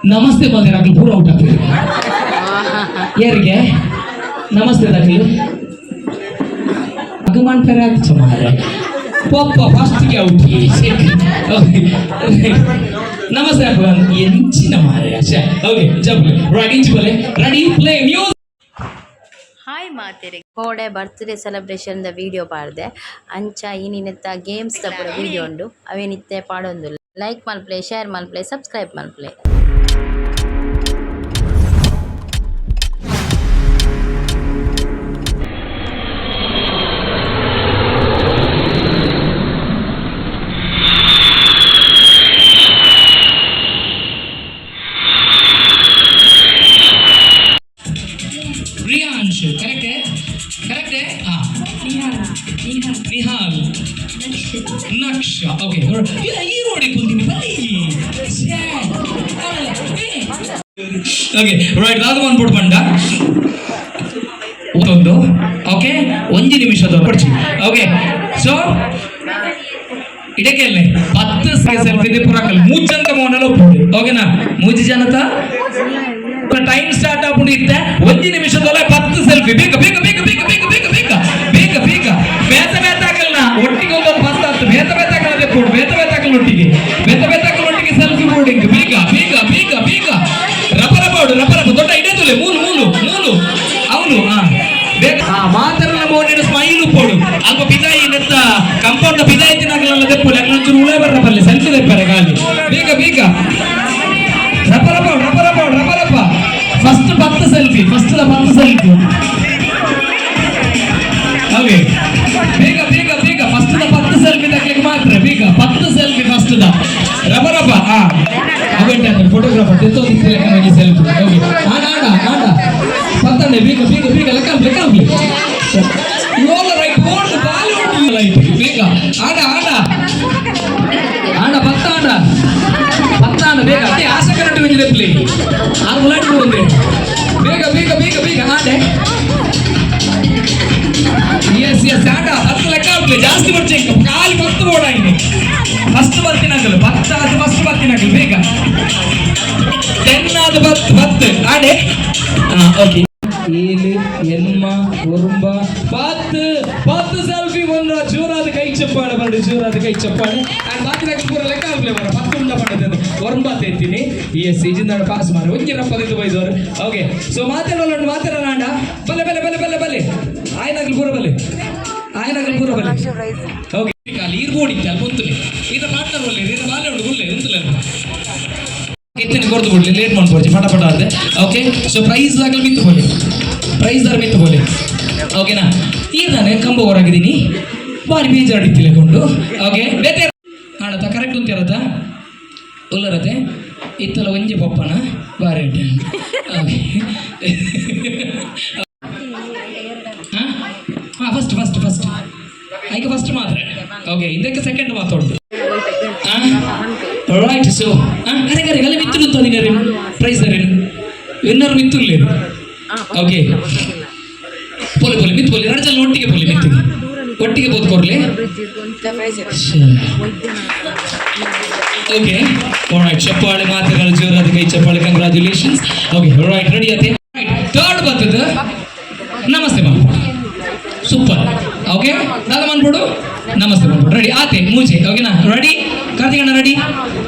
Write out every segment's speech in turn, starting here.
ನಮಸ್ತೆ ಮಲ್ದಿರ ಪೂರ ಔಟ್ ಆಗ್ತದೆ. ಯಾರಿಗೆ ನಮಸ್ತೆ ದಾಖಲು ಅಗಮಾನ್ ಪೆರಾತ್ ಚಮಾರೆ ಪಪ್ಪ ಫಸ್ಟ್ಗೆ ಔಟ್. ನಮಸ್ತೆ ಅಪ್ಪ ಎಂಚಿನ ಮಾರೆ. ಓಕೆ, ಜಪ್ಲೆ ರೈಟ್ ಇಂಚಿ ಬಲೆ. Ready, play music. Hi ಮಾತೆರೆ. ಕೋಡೆ ಬರ್ತ್ಡೇ ಸೆಲೆಬ್ರೇಷನ್ ದ ವಿಡಿಯೋ ಪಾಡ್ದೆ. ಅಂಚ ಇನಿನೆತ್ತ ಗೇಮ್ಸ್ ದ ಪೂರ ವಿಡಿಯೋ ಉಂಡು. ಅವೇನಿತ್ತೆ ಪಾಡೊಂದುಲ್ಲ. ಲೈಕ್ ಮಲ್ಪುಲೆ, ಶೇರ್ ಮಲ್ಪುಲೆ, ಸಬ್ಸ್ಕ್ರೈಬ್ ಮಲ್ಪುಲೆ. ಪ್ರಿಯಾಂಶ್, ಕರೆಕ್ಟೇ? ಕರೆಕ್ಟೇ? ಹಾ, ನಿಹಾಲ್, ನಕ್ಷ. ಓಕೆ, ಈ ರೋಡಿಗೆ ಕುಂತೀನಿ ಬನ್ನಿ. Okay, right. ದಾದ ಬಂದ್ಬಿಟ್ಟು ಬಂಡ ಒಂದು. ಓಕೆ, ಒಂಜಿ ನಿಮಿಷದ ಪಡ್ಚಿ. ಓಕೆ, ಸೊ ಇದಕ್ಕೆ 10 ಸೆಲ್ಫಿ ಇದೆ ಪುರಾಕಲ್ ಮೂಜಂತ ಮೋನಲ ಒಪ್ಪುಂಡು. ಓಕೆನಾ? ಮೂಜಿ ಜನತ ಟೈಮ್ ಸ್ಟಾರ್ಟ್ ಆಪುಂಡು ಇತ್ತೆ. ಒಂಜಿ ನಿಮಿಷದೊಳ 10 ಸೆಲ್ಫಿ. ಬೇಗ ಬೇಗ ಬೇಗ ಬೇಗ ಬೇಗ ಬೇಗ ಬೇಗ ಬೇಗ ಬೇಗ. ಬೇತ ಬೇತ ಹಾಕಲ್ನ ಒಟ್ಟಿಗೆ ಒಂದೊಂದು 10 ಹತ್ತು ಬೇತ ಬೇತ ಹಾಕಲ್ಲ ಕೊಡು. ಬೇತ ಬೇತ ಹಾಕಲ್ ಒಟ್ಟಿಗೆ, ಬೇತ ಬೇತ ಹಾಕಲ್ ಒಟ್ಟಿಗೆ ಸೆಲ್ಫಿ ಬೋರ್ಡಿಂಗ್. ಬೇಗ ಬೇಗ ಬೇಗ ಬೇಗ. ರಪ ರಪ ಹೊಡು, ರಪ ರಪ. ದೊಡ್ಡ ಇಡೇ ತುಲೆ. ಮೂಲು ಮೂಲು ಮೂಲು ಅವನು. ಹಾ, ಬೇಗ. ಹಾ, ಮಾತಾಡಲ್ಲ ಮೋಡಿನ ಸ್ಮೈಲ್ ಪೋಡು. ಅಲ್ಪ ಪಿದಾಯಿ ನೆತ್ತ ಕಂಪೌಂಡ್ ಪಿದಾಯಿ ತಿನ್ನಕಲ್ಲ ದೆಪ್ಪುಲೆ. ಅಲ್ಲ, ಒಂಚೂರು ಉಳೆ ಬರ್ರ ಬಲ್ಲೆ ಸೆಲ್ಫಿ ದೆಪ್ಪರೆ ಖಾಲಿ. ಬೇಗ ಬೇಗ, ರಪ ರಪ ರಪ ರಪ ರಪ ರಪ. First 10 selfie, first 10 selfie. Okay, ಬೇಗ ಬೇಗ ಬೇಗ. ಫಸ್ಟ್ 10 ಸೆಲ್ಫಿ ತಕ್ಲಿಕ್ಕೆ ಮಾತ್ರ. ಬೇಗ, 10 ಸೆಲ್ಫಿ ಫಸ್ಟ್ the. ರಪ ರಪ. ಆ ಅವೆಂಟೆ ಫೋಟೋಗ್ರಾಫರ್ ತೆತ್ತೋ ಲೆಕ್ಕ ಸೆಲ್ಫಿ. ಓಕೆ, ಆಡ ಆಡ ಆಡ ಪತ್ತಂಡೆ. ಬೇಗ ಬೇಗ ಬೇಗ. ಲೆಕ್ಕ ಲೆಕ್ಕ. ಯೋಲ ರೈಟ್ ಓಡ್ ಬಾಲಿ ಓಡ್ ಲೈಟ್. ಬೇಗ ಆಡ ಆಡ ಆಡ. ಪತ್ತ ಆಡ, ಪತ್ತ ಆಡ ಬೇಗ. ಅದೇ ಆಸೆ ಕರೆಂಟ್ ಬಂದಿದೆ ಪ್ಲೇ ಆರು ಮುಲಾಟಿ ಬಂದೆ. ಬೇಗ ಬೇಗ ಬೇಗ ಬೇಗ ಆಡೆ. ಎಸ್ ಎಸ್, ಆಟ 10 ಲೆಕ್ಕ ಆಗ್ಲಿ. ಜಾಸ್ತಿ ಬರ್ಚೆ ಖಾಲಿ 10 ಬೋರ್ಡ್ ಆಗಿದೆ. ಫಸ್ಟ್ ಬರ್ತೀನಾಗಲ್ಲ 10 ಅದು ಫಸ್ಟ್ ಬರ್ತೀನಾಗಲ್ಲ. ಬೇಗ, 10 ಅದು 10 10 ಆಡೆ. ಹಾ, ಓಕೆ. 7 ಎನ್ಮ ಒರುಂಬ 10 10 ಸೆಲ್ಫಿ ಒಂದ್ರ. ಜೋರಾದ ಕೈ ಚಪ್ಪಾಳೆ ಬರಡು, ಜೋರಾದ ಕೈ ಚಪ್ಪಾಳೆ. ಅಂಡ್ ಬಾಕಿ ಪೂರ ಲೆಕ್ಕ ಆಗ್ಲಿ ಬರ. 10 ಉಂಡ ಪಡೆದ ಒರಂಬ ತೇತೀನಿ. ಎಸ್, ಇಜಿಂದ ಪಾಸ್ ಮಾರ ಒಂಜಿ ರಪ್ಪದಿದ್ದು ಬೈದವರು. ಓಕೆ, ಸೊ ಮಾತಾಡೋಲ್ಲ ಮಾತಾಡೋಣ. ಬಲೆ ಬಲೆ ಬಲೆ ಬಲೆ ಬಲೆ. ಆಯ್ನಾಗಲ್ ಪೂರ ಬಲೆ, ಆಯ್ನಾಗಲ್ ಪೂರ ಬಲೆ. ಓಕೆ, ಖಾಲಿ ಈರ್ ಬೋಡಿತ್ತು ಅಲ್ಲಿ ಬಂತುಲೆ. ಇದರ ಪಾರ್ಟ್ನರ್ ಒಲ್ಲೆ, ಇದರ ಬಾಲೆ ಉಂಡು ಗುಲ್ಲೆ ಉಂತುಲೆ. ಇತ್ತನೆ ಕೊರ್ದು ಬಿಡ್ಲಿ. ಲೇಟ್ ಮಾಡ್ಕೊಡ್ಸಿ ಪಟ ಪಟ ಅಂತೆ. ಓಕೆ, ಸೊ ಪ್ರೈಸ್ ಆಗಲಿ ಮಿತ್ತು ಬೋಲಿ, ಪ್ರೈಸ್ ದಾರ ಮಿತ್ತು ಬೋಲಿ. ಓಕೆನಾ? ಈಗ ನಾನು ಕಂಬ ಹೊರಗಿದ್ದೀನಿ. ಬಾರಿ ಬೇಜಾಡಿತ್ತಿಲ್ಲ ಕೊಂಡು. ಓಕೆ, ಬೇತೆ ಆಡತ್ತ ಕರೆಕ್ಟ್ ಅಂತ ಇರತ್ತ ಉಲ್ಲರತೆ ಇತ್ತಲ ಒಂಜಿ ಪಪ್ಪನ ಬಾರಿ. ಓಕೆ, ಹಾಂ ಹಾಂ, ಫಸ್ಟ್ ಫಸ್ಟ್ ಫಸ್ಟ್ ಐಕೆ ಫಸ್ಟ್ ಮಾತ್ರ. ಓಕೆ, ಇದಕ್ಕೆ ಸೆಕೆಂಡ್ ಮಾತಾಡುದು. ರೈಟ್, ಸೊ ಅರೆ ಅರೆ ಅಲ್ಲ ಮಿತ್ತು ಅದಿನ ಪ್ರೈಸ್ ದಾರೇನು ವಿನ್ನರ್ ಮಿತ್ತುಲ್ಲೇನು. ಓಕೆ, ಪೋಲಿ ಪೋಲಿ ಮಿತ್ತು ಪೋಲಿ. ಎರಡು ಜನ ಒಟ್ಟಿಗೆ ಪೋಲಿ ಮಿತ್ತಿಗೆ. ಒಟ್ಟಿಗೆ ಬೋದ್ ಕೊಡ್ಲಿ. Okay, right. ಚಪ್ಪಾಳೆ ಮಾತುಗಳು, ಜೋರಾದ ಕೈ ಚಪ್ಪಾಳೆ. ಕಂಗ್ರಾಚುಲೇಷನ್ಸ್. ಓಕೆ, ರೈಟ್, ರೆಡಿ ಆತೆ. ಥರ್ಡ್ ಬರ್ತದೆ. ನಮಸ್ತೆ ಮಾಮ್. ಸೂಪರ್. ಓಕೆ, ದಾದ ಮನ್ಬಿಡು. ನಮಸ್ತೆ ಮನ್ಬಿಡು. ರೆಡಿ ಆತೆ ಮೂಜೆ. ಓಕೆನಾ? ರೆಡಿ ಕಾರ್ತಿಕಣ್ಣ? Ready,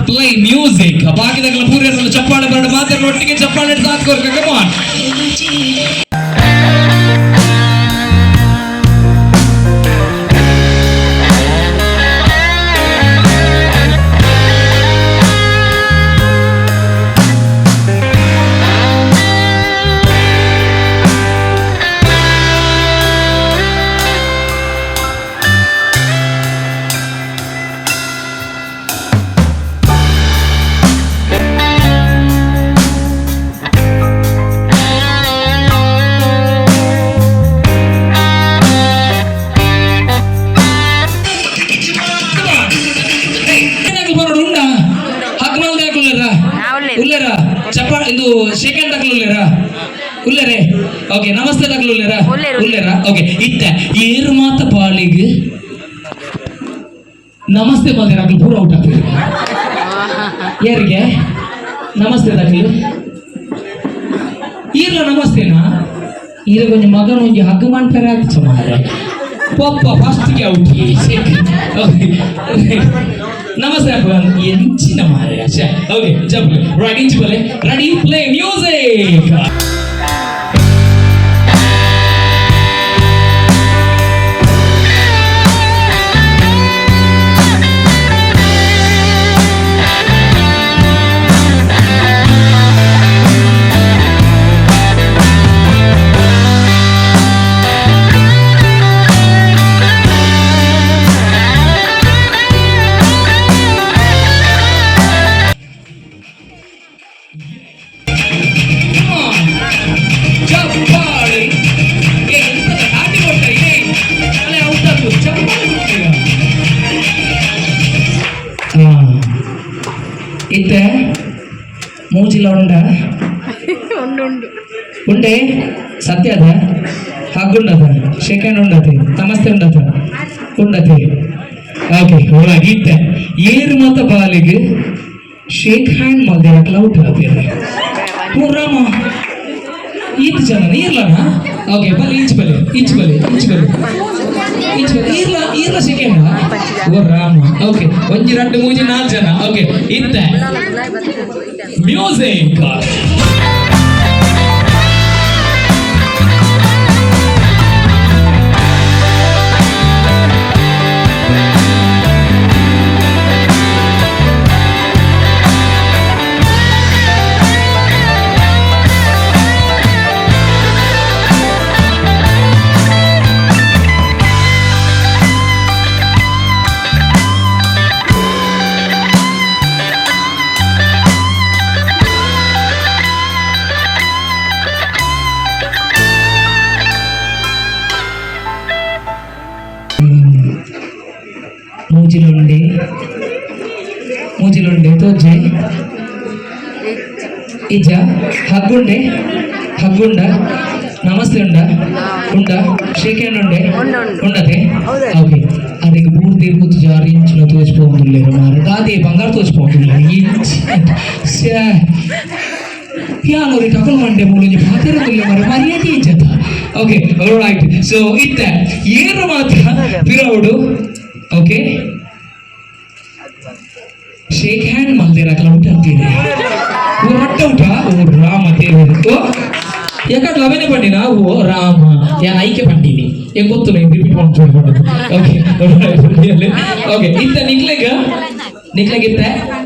play music. ಬಾಕಿದಾಗಲ ಪೂರ್ಯರಲ್ಲ ಚಪ್ಪಾಳೆ ಬರಡು. ಮಾತಾಡ ಒಟ್ಟಿಗೆ ಚಪ್ಪಾಳೆ ಸಾತ್ಕೋರ್ಕ. Come on. ಬರೋಡು ಉಂಡ ಹಗ್ಮಲ್ ದಾಕುಲ್ಲೇರಾ? ಉಲ್ಲೇರಾ? ಚಪ್ಪ ಇದು ಸೆಕೆಂಡ್ ದಾಕಲುಲ್ಲೇರಾ? ಉಲ್ಲೇರೆ? ಓಕೆ, ನಮಸ್ತೆ ದಾಕಲುಲ್ಲೇರಾ? ಉಲ್ಲೇರಾ? ಓಕೆ, ಇತ್ತ ಏರು ಮಾತ ಪಾಲಿಗೆ ನಮಸ್ತೆ ಬಂದಿರ ಪೂರ ಔಟ್ ಆಗ್ತದೆ. ಯಾರಿಗೆ ನಮಸ್ತೆ ದಾಖಲು. ಈರ್ಲ ನಮಸ್ತೆನಾ? ಈರ ಕೊಂಚ ಮಗನ ಒಂಜಿ ಹಗ್ಗ ಮಾಡ್ತಾರೆ ಆತ ಮಾರ್ರೆ. ಪೊಪ್ಪ ಫಸ್ಟ್ಗೆ ಔಟ್. ನಮಸ್ತೆ ಅಪ್ಪ. ಎಂಚಿನ ಮಾರ್ರೆ. ಓಕೆ, ಜಪ್ಲೆ ರೈಟ್, ಇಂಚು ಬಲೆ. Ready, play music. ಚಪ್ಪಾಳೆ. ಏ, ಎಂತದ ದಾಟಿ ಕೊಟ್ಟ? ಏ, ಅಲ್ಲೇ ಔಟ್ ಆತು. ಚಪ್ಪಾಳೆ ಕೊಡ್ತೀಯ? ಹಾ. ಇತ್ತೆ ಮೂಜಿಲ ಉಂಡ? ಉಂಡೆ. ಸತ್ಯ ಅದ? ಹಗ್ಗುಂಡದ? ಶೇಕ್ ಹ್ಯಾಂಡ್ ಉಂಡತೆ? ನಮಸ್ತೆ ಉಂಡತ? ಉಂಡತೆ. ಓಕೆ, ಒಳಗೆ ಇತ್ತೆ ಏರು ಮತ ಬಾಲಿಗೆ ಶೇಕ್ ಹ್ಯಾಂಡ್ ಮಲ್ದಿರಕ್ಲ ಔಟ್ ಆತೀರ. ಓ ರಾಮ, ಈತ್ ಜನ ಇರ್ಲನ? ಓಕೆ, ಬಲ್ಲಿ, ಇಂಚ್ ಬಲ್ಲಿ, ಇಂಚ್ ಬಲ್ಲಿ, ಇಂಚ್ ಬಲ್ಲಿ, ಇಂಚ್ ಬಲ್ಲಿ. ಇರ್ಲ, ಇರ್ಲ ಸೆಕೆಂಡ್. ಓ ರಾಮ. ಓಕೆ, ಒಂಜಿ, ರಡ್ಡು, ಮೂಜಿ, ನಾಲ್ಕು ಜನ. ಓಕೆ, ಇತ್ತೆ ಮ್ಯೂಸಿಕ್. ಮೂಜಿಲುಂಡೆ, ಮೂಜಿಲುಂಡೆ ತೋಜೆ ಇಜ್ಜ? ಹಗ್ಗುಂಡೆ, ಹಗ್ಗುಂಡ? ನಮಸ್ತೆ ಉಂಡ? ಉಂಡ? ಶೇಕ್ ಹ್ಯಾಂಡ್ ಉಂಡೆ? ಉಂಡತೆ. ಓಕೆ, ಅದಕ್ಕೆ ಬೂರ್ದಿ ಕೂತು ಜಾರಿ ಇಂಚಿನ ತೋಚ್ಪೋಂದುಲ್ಲೇರು ಮಾರೆ. ದಾದಿ ಬಂಗಾರ ತೋಚ್ಪೋಂದುಲ್ಲ. ಇಂಚ್ ಯಾನೊರಿ ಟಕಲ್ ಮಂಡೆ ಮೂಲೊಂಜಿ ಪಾತೆರೊಂದುಲ್ಲೆ ಮಾರೆ. ಮರ್ಯಾದೆ ಇಜ್ಜತ? Okay, right. So ಇತ್ತೆ ಏರು ಮಾತ್ರ ಪಿರವುಡು okay shake hand ಮಲ್ದಿರಕ್ಲ ಊಟ ಅಂತೀರಿ. ಓ, ರೊಟ್ಟ ಊಟ. ಓ ರಾಮ ದೇವರು. ಓ, ಯಾಕಂದ್ರೆ ಲವೆನೆ ಪಂಡಿನ. ಓ ರಾಮ, ಯಾನ್ ಐಕೆ ಪಂಡಿನಿ. ಏ ಗೊತ್ತು, ರಿಪೀಟ್ ಮಾಡಿ. ಓಕೆ ಓಕೆ, ಇತ್ತ ನಿಕ್ಲೆಗ, ನಿಕ್ಲೆಗ್ ಇತ್ತ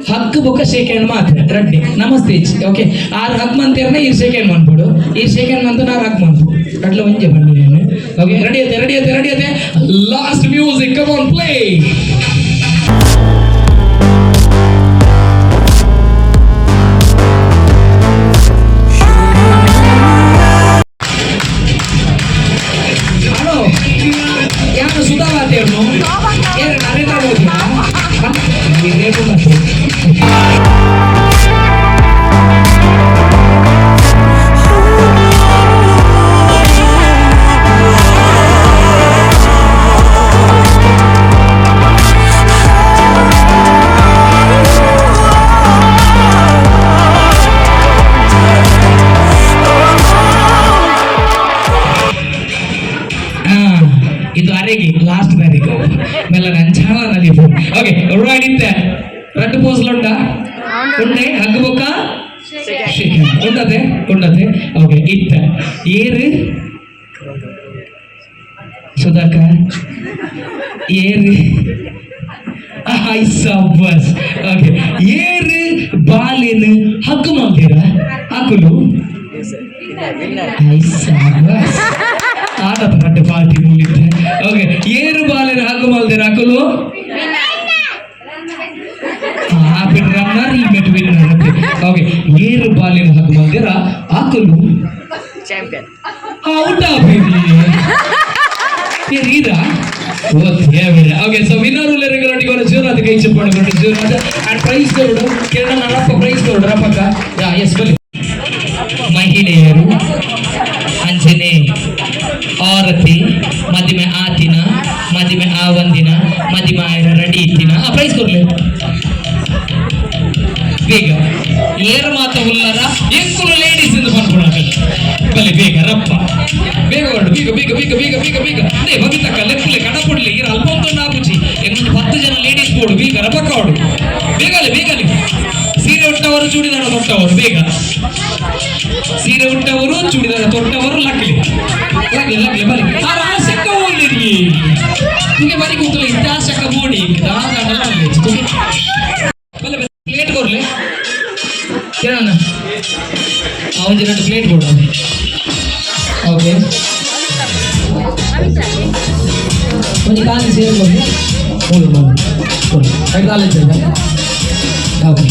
ಹಗ್ ಬೊಕ್ಕ ಶೇಕ್ ಹ್ಯಾಂಡ್ ಮಾತ್ರ. ರಡ್ಡಿ ನಮಸ್ತೆ. ಓಕೆ, ಆರು ಹಗ್ ಮಂತೇರ್ನ ಈ ಶೇಕ್ ಹ್ಯಾಂಡ್ ಮನ್ಪೊಡು. ಈ ಶೇಕ್ ಹ್ಯಾಂಡ್ ಮಂತ ನಾರು ಹಗ್ ಮನ್ಪು. ರಡ್ಲ ಒಂಜೆ ಪಂಡಿ ನಾನು. ಓಕೆ, ರೆಡಿ ಐತೆ, ರೆಡಿ ಐತೆ, ರೆಡಿ ಐತೆ. Last music, come on, play. Hello, ಯಾರು ಸುಧಾವಾತೇವ್ನು? ಏನು ನರೇಂದ್ರ ಮೋದಿ? ಇದು ಅರೆಗೆ ಲಾಸ್ಟ್ ತಾರೀಕು ಮೆಲ್ಲ ನಂಚಾಲ ನಲಿಪು. ಓಕೆ, ರೈಟ್, ಇತ್ತೆ ರಡ್ಡು ಪೋಸ್ಲುಂಡ? ಉಂಡೆ. ಹಗ್ಗು ಬೊಕ್ಕ ಉಂಡತೆ? ಉಂಡತೆ. ಓಕೆ, ಇತ್ತ ಏರು ಸುಧಾಕರ್, ಏರು. ಆಯ್ ಸಬ್ಬಸ್. ಓಕೆ, ಏರು ಬಾಲಿನ ಹಗ್ಗು ಮಲ್ದಿರ ಹಾಕುಲು. ಆಯ್ ಸಬ್ಬಸ್, ಆಟ ರಡ್ಡು ಪಾರ್ಟಿ ಮುಗಿತ್ತೆ. ಓಕೆ, ಏರು ಬಾಲಿನ ಹಗ್ಗು ಮಲ್ದಿರ ಹಾಕುಲು. ರನ್ನರ್ ಈ ಮೆಟ್ ವಿನ್ನರ್. ಓಕೆ, ಏರು ಬಾಲಿನ ಹಗ್ಗು ಮಲ್ದಿರ ಹಾಕಲು. ಚಾಂಪಿಯನ್. ಔಟ್ ಆಫ್ ಈರಾ. Okay, so winner ಉಲ್ಲೇಖಗಳೊಟ್ಟಿಗೆ ಅವರ ಜೋರಾದ ಕೈ ಚಪ್ಪಾಳೆ ಕೊಟ್ಟು, ಜೋರಾದ ಅಂಡ್ ಪ್ರೈಸ್ ಕೊರಡು. ಕಿರಣ ರಪ್ಪ ಪ್ರೈಸ್ ಕೊರಡು ರಪ್ಪಕ್ಕ. ಯಾ, ಎಸ್, ಬಲಿ. ಮಹಿಳೆಯರು ಅಂಜನೆ ಆರತಿ ಮದಿಮೆ ಆತಿನ, ಮದಿಮೆ ಆವಂದಿನ, ಮದಿಮೆ ಆಯರ ರೆಡಿ ಇತ್ತಿನ ಆ ಪ್ರೈಸ್ ಕೊಡ್ಲಿ ಬೇಗ. ಏರ್ ಮಾತ ಉಲ್ಲರ ಎಂಕುಲು ಲೇಡೀಸ್ ಎಂದು ಪನ್ಪುನ. ಬಲೆ, ಬೇಗ ರಪ್ಪ, ಬೇಗ ಹೊರಡು. ಬೇಗ ಬೇಗ ಬೇಗ ಬೇಗ ಬೇಗ ಬೇಗ. ಅದೇ ಬಬಿತಕ್ಕ, ಲೆಪ್ಪುಲೆ, ಕಡಪುಡ್ಲಿ. ಈರ್ ಅಲ್ಪ ಒಂದು ಆಪುಜಿ. ಎಂಕೊಂದು 10 ಜನ ಲೇಡೀಸ್ ಬೋಡು. ಬೇಗ ರಪಕ್ಕ ಹೊಡು. ಬೇಗಲೆ, ಬೇಗಲೆ. ಸೀರೆ ಉಟ್ಟವರು, ಚೂಡಿದಾರ ತೊಟ್ಟವರು ಬೇಗ. ಸೀರೆ ಉಟ್ಟವರು, ಚೂಡಿದಾರ ತೊಟ್ಟವರು ಲಕ್ಲಿ, ಲಕ್ಲಿ, ಲಕ್ಲಿ. ಬಲಿ ಆ ಆಶಕ್ಕ ಓಲಿರಿ. ತುಗೆ ಬರಿ ಕೂತಲು ಇತ್ತ ಆಶಕ್ಕ ಬೋಡಿ ದಾದ. ತುಗೆ ಬಲೆ, ಪ್ಲೇಟ್ ಕೊರ್ಲೆ ಕಿರಣ. ಆ ಒಂಜಿ ಎರಡು ಪ್ಲೇಟ್ ಕೊಡು. ಓಕೆ, ಒಂಜಿ ಖಾಲಿ ಸೇರ್ ಕೊಡಿ. ಕೊಡು ಕೊಡು ಕೊಡು. ಐದು ಕಾಲೇಜ್. ಓಕೆ.